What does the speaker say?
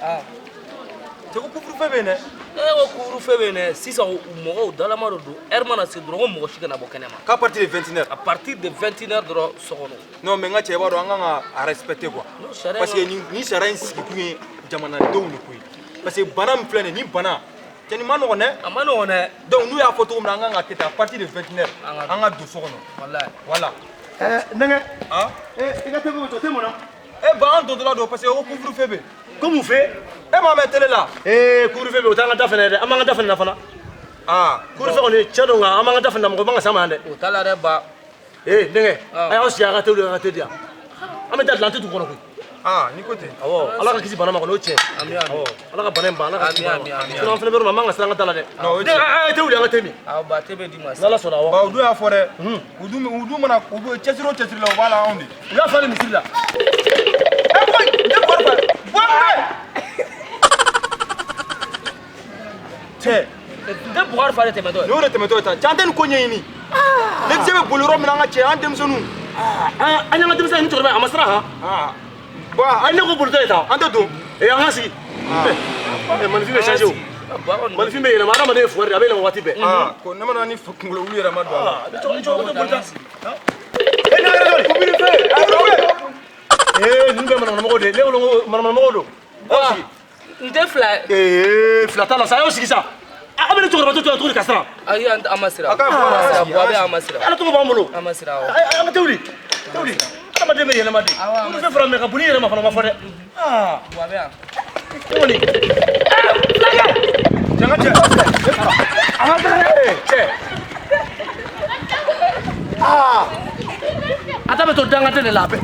Ah. Cɛ, ko couvre-feu bɛ yen dɛ. E ko couvre-feu bɛ yen dɛ. Sisan mɔgɔw dalama de don. Heure mana se dɔrɔn, ko mɔgɔ si kana bɔ kɛnɛ ma. Qu'à partir de 21h. À partir de 21h dɔrɔn, so kɔnɔ. Non, mais n ka cɛ, i b'a dɔn, an kan ka a respecter quoi. Non, sariya. Parce que nin sariya in sigi kun ye jamanadenw de ko ye. Parce que bana min filɛ nin ye, nin bana cɛ, nin ma nɔgɔn dɛ. A ma nɔgɔn dɛ. Donc n'u y'a fɔ cogo min na, an kan ka kɛ ten, à partir de 21h. An ka An ka don so kɔnɔ. Walayi. Voilà. Nɛgɛ. Ah. I ka tebe to te mun na? E ba, an dontɔla don, parce que ko couvre-feu bɛ yen. Ko mun fɛ? E m'a mɛn télé la? Ee, couvre-feu bɛ, o t'an ka da fɛnɛ ye dɛ. An b'an ka da fɛnɛ na fana. Ah. Couvre-feu kɔni, tiɲɛ don, nka an b'an ka da fɛnɛ na, mɔgɔ man ka s'an ma yan dɛ. O t'a la dɛ, ba. Ee denkɛ, Ah. a y'aw sigi, a ka te wuli, a ka te di yan. An bɛ da dilan, an tɛ dugu kɔnɔ koyi. Ah, ni ko ten. Awɔ, Ala ka kisi bana ma kɔni, o tiɲɛ. Ami, ami. Awɔ, Ala ka bana in ban, Ala ka kisi Ami, bana ami, ma. ami, Sinon an fɛnɛ bɛ yɔrɔ min na, an man ka siran an ka da la dɛ. Non, o ye Denkɛ, a ye te wuli, an ka te min. Awɔ, ba, te bɛ d'i ma. N'Ala sɔnna, awɔ. Ba, u dun y'a fɔ dɛ. U dun mana u bɛ cɛsiri o cɛsiri la, u b'a la anw de. U y'a fɔ hali misiri la. E bɔ, ne bɔra fɛ. Bɔ yen. Cɛ. N tɛ Bukari fa de tɛmɛtɔ ye. Nin y'o de tɛmɛtɔ ye tan. Cɛ, an tɛ nin ko ɲɛɲini. Ne tɛ se bɛ boli yɔrɔ min na, an ka cɛ, an denmisɛnninw. An y'an ka denmisɛnnin ni cɛkɔrɔba ye, a ma siran han. Ah. Bon, Ayi, ne ko bolitɔ ye tan. an tɛ don. Ee, an ka sigi. Ee, maninfin bɛ changer o. Ba kɔni. Maninfin bɛ yɛlɛma, adamaden ye fugari de ye, a bɛ yɛlɛma waati bɛɛ. Ah, ko ne mana ni kunkolo wuli yɛrɛ ma don a la. Ah, ni cɛkɔrɔba tɛ boli tan. Ee, ne yɛrɛ dɔn. Couvre-feu. Couvre-feu. Ee, ninnu bɛɛ manamanamɔgɔw de ye. Ne bolo ko manamanamɔgɔw don. Aw sigi. N tɛ fila ye. Ee, fila t'a la sa, a y'aw sigi sa. A bɛ ne cɛkɔrɔba to yan cogo di ka siran? Ayi, an ma siran. A ka bɔ, An ma an siran. sigi, Buwa an bɛ sigi. an ma siran. Ala tɔgɔ b'an bolo. An ma siran, awɔ. Ayi, an ka te wuli, te wuli. Adamaden bɛ yɛlɛma de. Awɔ, an ma Couvre-feu fɔra mɛ, ka boli i yɛrɛ ma fana, o ma fɔ dɛ. Aa. Buwa bɛ yan. Ne kɔni. Ee, fulakɛ. Cɛ, n ka cɛ. A ka tɛgɛ. Ee, cɛ. Aa. A ta bɛ to dangaden de la a bɛɛ.